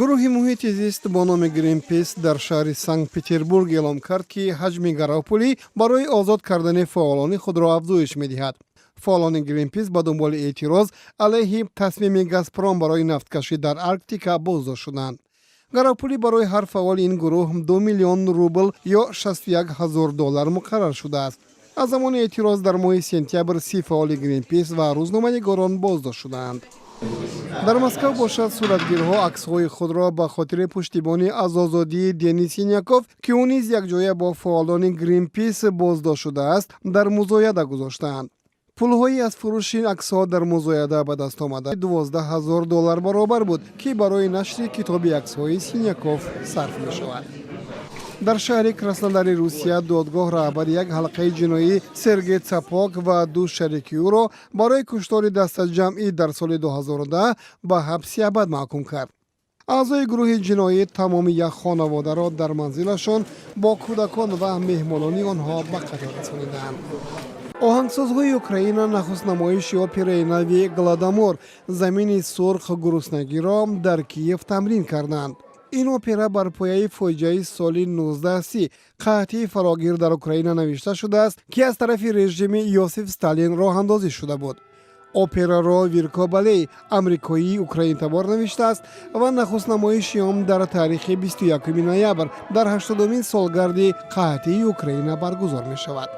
Гурӯҳи муҳити зист бо номи Гринпис дар шаҳри Санкт Петербург эълом кард, ки ҳаҷми гаравпулӣ барои озод кардани фаъолони худро афзоиш медиҳад. Фаъолони Гринпис ба дунболи эътироз алайҳи тасмими Газпром барои нафткашӣ дар Арктика боздошт шуданд. Гаравпулӣ барои ҳар фаъоли ин гурӯҳ 2 миллион рубл ё 61 ҳазор доллар муқаррар шудааст. Аз замони эътироз дар моҳи сентябр 30 фаъоли Гринпис ва рӯзноманигорон боздошт шудаанд. Дар Москав бошад, суратгирҳо аксҳои худро ба хотири пуштибонӣ аз озодии Денис Синяков, ки ӯ низ якҷоя бо фаъолони Гринпис боздошт шудааст, дар музояда гузоштаанд. Пулҳои аз фурӯши аксҳо дар музояда ба даст омада 12 ҳазор доллар баробар буд, ки барои нашри китоби аксҳои Синяков сарф мешавад. Дар шаҳри Краснодари Русия додгоҳ раҳбари як ҳалқаи ҷиноӣ Сергей Цапок ва ду шарики ӯро барои куштори дастаҷамъӣ дар соли 2010 ба ҳабси абад маҳкум кард. Аъзои гурӯҳи ҷиноӣ тамоми як хонаводаро дар манзилашон бо кӯдакон ва меҳмонони онҳо ба қатл расонидаанд. Оҳангсозҳои Украина нахуст намоиши операи нави «Голодомор», замини сурх, гуруснагиро дар Киев тамрин карданд. Ин опера бар пояи фоҷиаи соли 1930, қаҳтии фарогир дар Украина, навишта шудааст, ки аз тарафи режими Иосиф Сталин роҳандозӣ шуда буд. Операро Вирко Балей, амрикоии украинтабор, навиштааст ва нахуст намоиши он дар таърихи 21 ноябр дар 80-умин солгарди қаҳтии Украина баргузор мешавад.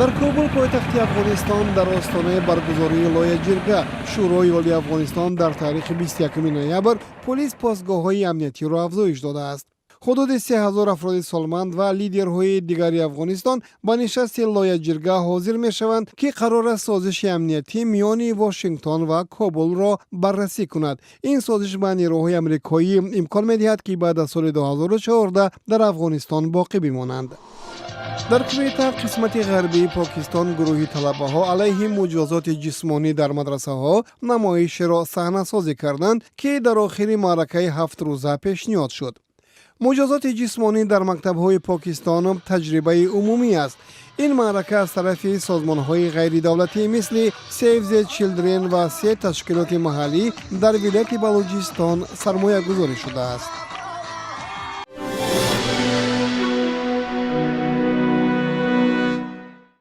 Дар Кобул, пойтахти Афғонистон, дар остонаи баргузории Лоя Ҷирга, Шӯрои Олии Афғонистон, дар таърихи 21 ноябр полис постгоҳҳои амниятиро афзоиш додааст. Ҳудуди 3000 афроди солманд ва лидерҳои дигари Афғонистон ба нишасти Лоя Ҷирга ҳозир мешаванд, ки қарор аст созиши амниятӣ миёни Вошингтон ва Кобулро баррасӣ кунад. Ин созиш ба нерӯҳои амрикоӣ имкон медиҳад, ки баъд аз соли 2014 дар Афғонистон боқӣ бимонанд. Дар Квета, қисмати ғарбии Покистон, гурӯҳи талабаҳо алайҳи муҷозоти ҷисмонӣ дар мадрасаҳо намоишеро саҳнасозӣ карданд, ки дар охири маъракаи 7-рӯза пешниҳод шуд. Муҷозоти ҷисмонӣ дар мактабҳои Покистон таҷрибаи умумӣ аст. Ин маърака аз тарафи созмонҳои ғайридавлатӣ мисли Save the Children ва се ташкилоти маҳаллӣ дар вилояти Балуҷистон сармоягузорӣ шудааст.